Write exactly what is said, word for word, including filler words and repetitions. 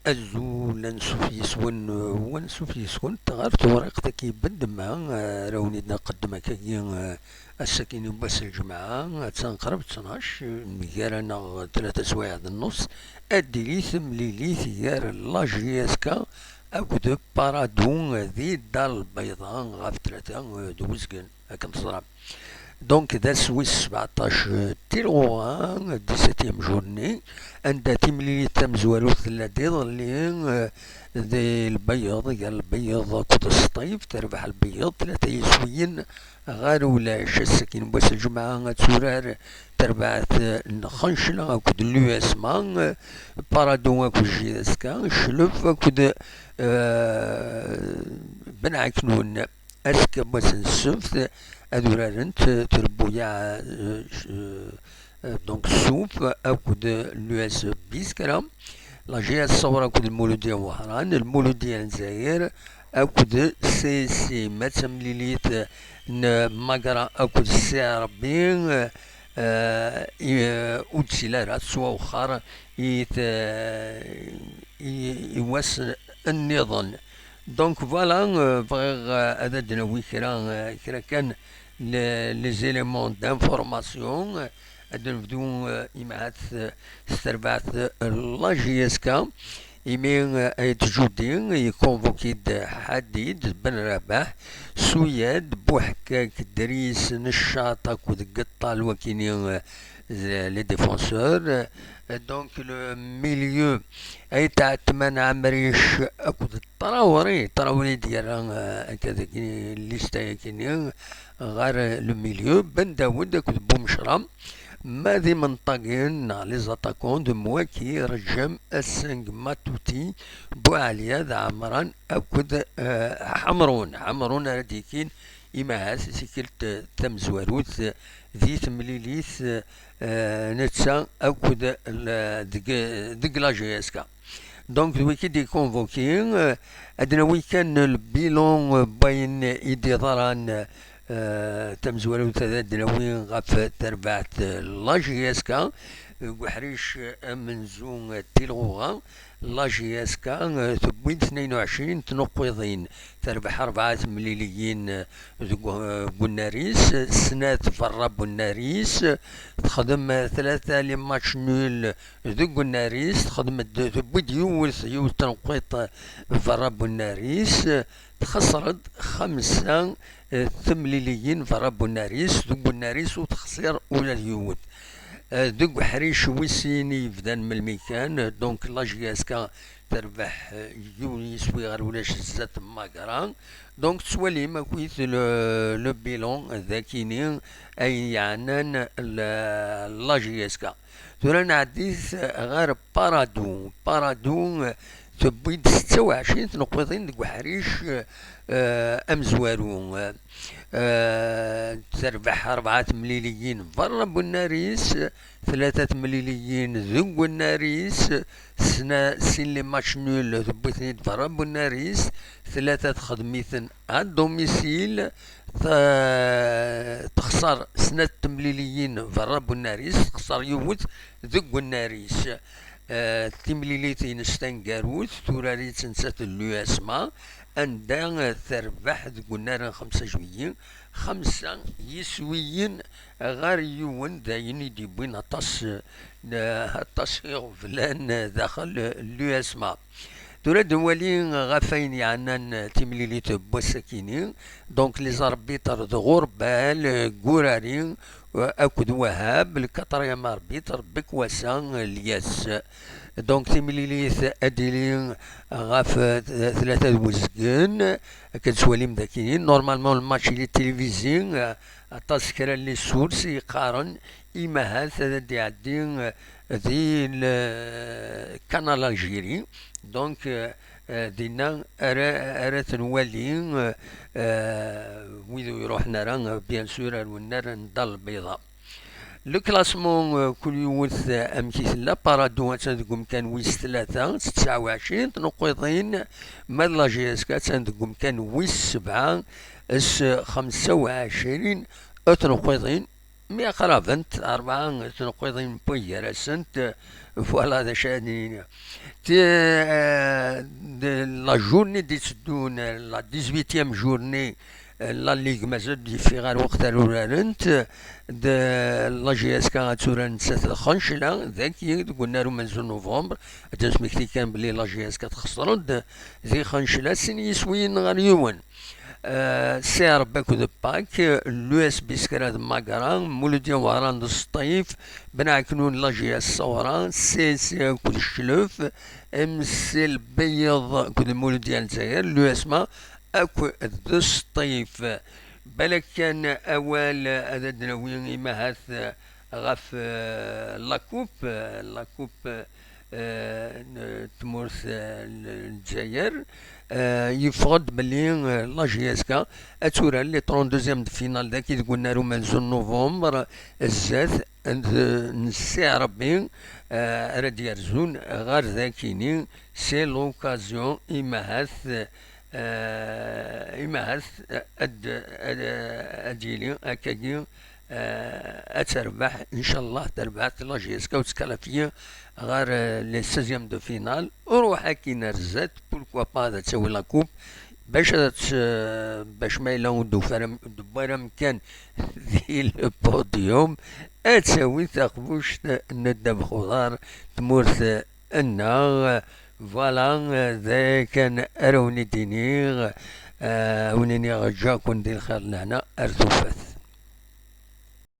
Azul, ansuf yes-wen, w ansuf yes-went ɣer tewriqt-agi n ddemma ara wen-id-nqeddem akkagi, eh, ass-agi n wass n lǧemɛa. Attan qrib ttnac, mgara-neɣ tlata swayeɛ d nnus, ad d-tili temlilit gar la J S K akked Paradou di Dar Lbayḍa ɣef tlata d uzgen, akken teẓram. Donc, d ass wis sebɛeṭṭac, eh, tilɣuɣa, dix-septième journée, anda timlilit tamezwarut tella d iḍelli, eh, di Lbeyyeḍ, gar Lbeyyeḍ akked Sṭif, terbeḥ Lbeyyeḍ, tlata yiswiyen ɣer ulac. Ass-agi n wass n lǧemɛa ad turar terbaɛt, eh, n Xencla akked l'U S M A, eh, Paradou akked J S K, Cclef akked, eh, Ben Ɛeknun. Azekka n wass n ssebt ad urarent, eh, Trebbuyaɛ, eh, c-, eh, eh, donc Suf akked l'U S Biskra, la J S Ṣewra akked Lmuludiya n Wehran, Lmuludiya n Lezzayer akked C S I, ma d tamlilit n Magra akked C R B, eh, eh, i, eh, ur d-tili ara, tettwawexxer i t-, i, i wass nniḍen. Donc voilà, euh, bɣiɣ, euh, ad d-nawi kra, euh, kra kan le-, les éléments d'information. Euh, ad nebdu, euh, imahat, euh, s terbaɛt, euh, la J S K. Imi, euh, ay d-judi, yeconvoqué-d Ḥadid, Ben Rabaḥ, Suyad, Buḥkak, Dris, Neccaṭ akked Geṭṭal, wakini, euh, les défenseurs. Euh, donc le milieu, ay tɛetman Ɛemric akked Traoré, Traoré i d-yerra, euh, akka dagi lista-yagini ɣer le milieu, Ben Dawed akked Bumecra. Ma d imenṭagen neɣ les attaquants de Mouaki, Rejjem, Asseng, Matuti, Buɛliad, Ɛemran akked, euh, Ḥemrun. Ḥemrun ara d-yekin imahat tikkelt tamezwarut di temlilit, eh, netta akked l-, deg, deg la J S K. Donc, d wiki d-iconvoqué, eh, ad nawi kan le bilan, eh, n wayen i d-iḍran, eh, tamezwarut ad nawi ɣef terbaɛt, eh, la J S K, deg uḥric, eh, amenzu, eh, tilɣuɣa. La J S K, eh, tewwi-d tnayen u ɛecrin tnuqqiḍin, terbeḥ rebɛa temliliyin, eh, deg, eh, deg unnar-is, snat berra n unnar-is, texdem, eh, tlata les matchs nuls deg unnar-is, texdem-d, tewwi-d yiwet, yiwet tnuqqiḍt, eh, berra n unnar-is, txeṣṣer-d xemsa, eh, temliliyin berra n unnar-is, deg unnar-is ur texṣir ula d yiwet. Eh, deg uḥric wis sin i yebdan melmi kan, eh, donc la J S K terbeḥ, eh, yiwen yiswi ɣer ulac zdat Magra. Donc tettwalim akkit le, le bilan d akini ayen yeɛnan la, la J S K. Tura nɛeddi ɣer Paradou. Paradou, eh, tewwi-d setta u ɛecrin tneqqiḍin deg uḥric, eh, amezwaru. Eh, terbeḥ rebɛa temliliyin berra n unnar-is, tlata temliliyin deg unnar-is, sna-, sin les matchs nuls tewwi-ten-id berra n unnar-is, tlata texdem-iten à domicile, ta-, texṣer snat temliliyin berra n unnar-is, texṣer yiwet deg unnar-is. Eh, timlilit-ines taneggarut, turar-itt nettat d l'U S M A, anda, eh, terbeḥ deg unnar n xemsa juillet, xemsa yiswiyen ɣer yiwen, d ayen i d-yewwin aṭas, eh, aṭas iɣeblan, eh, daxel, eh, l'U S M A. Tura ad nwali ɣef wayen yeɛnan, eh, timlilit n wass-akini. Donc, les arbitres d Ɣurbal, eh, Gurari, eh, akked Wahab, le quatrième arbitre, Bekwasa, eh, Lyas. Donc, timlilit ad d-tili ɣef, eh, tlata d uzgen, akka d-tettwalim dagi. Normalement, le match il est télévisé, eh, aṭas kra n les sources i yeqqaren imahat ad d-iɛeddi, eh, di le Canal Algérie. Donc, eh, eh, dinna ara, ara t-nwali, eh, eh, wid ur iruḥen ara, eh, bien sûr, ar unnar n Dar Lbayḍa. Le classement, eh, kul yiwet, eh, amek i tella. Paradou attan deg umkan wis tlata s tesɛa u ɛecrin tnuqqiḍin, ma d la J S K attan deg umkan wis sebɛa s xemsa u ɛecrin tnuqqiḍin. Mi aqrabent rebɛa tneqqiḍin n waygar-asent, voilà d acu ara d-nini. Ti-, La journée d-itteddun, la dix-huitième journée, la Ligue mazal d-yeffi ɣer weqt ara urarent, d la J S K ad turar nettat d Xancela, dagi deg unnar umenzu n novembre, ad d-nesmekti kan belli la J S K txeṣṣer-d di Xancela sin yiswiyen ɣer yiwen. Euh, C R B akked Pak, l'U S B Skra d Magra, Muludya Wehran d Sṭif, Ben Ɛeknun la J S Sawra, C S C akked Cclef, M C Lbeyyeḍ akked Muludya Lezzayer, l'U S M A akked Sṭif. Balak kan awal ad d-nawi imahat ɣef, euh, la coupe, euh, la coupe, euh, n tmurt, euh, n Lezzayer. Euh, yeffeɣ-d belli, euh, la J S K ad turar les trente-deuxièmes de finale dagi deg unnar umenzu n novembre, zdat n, n C R B, euh, ara d-yerzun ɣer dakini. C'est l'occasion, imahat, euh, imahat, euh, ad, ad, ad yili akkagi, euh, ad terbeḥ, incallah, terbeḥ la J S K u tettkalafiyi ɣer, euh, les seizièmes de finale. Ruḥ akkin ar zdat, pourquoi pas ad tawi la coupe, bac ad tt-, euh, bac ma yella ur d-tufi ara, ur d-tewwi ara amkan di le podium, ad tawi taqbuct n ddabex uḍar tmurt nneɣ. Voilà, d ayen kan ara wen-id-iniɣ, euh, wen-iniɣ ǧǧaken di lxir d lehna ar tufat.